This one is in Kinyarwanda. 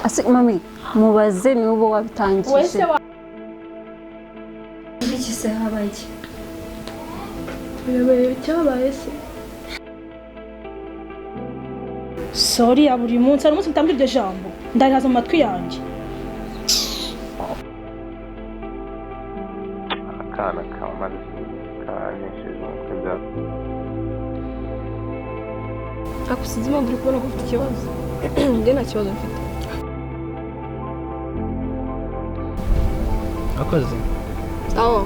Ase mami, mubaze niwe uba wabitangije. Iki se habaye iki? Uyobewe icyabaye se? Sorry ya buri munsi, hari umunsi mutambwira iryo jambo ndarihaza mu matwi yanjye. Akana kamaze kanesheje umutwe bya Ariko sinzi impamvu uri kubona ko ufite ikibazo. Njye nta kibazo mfite. Wakoze. Sawa.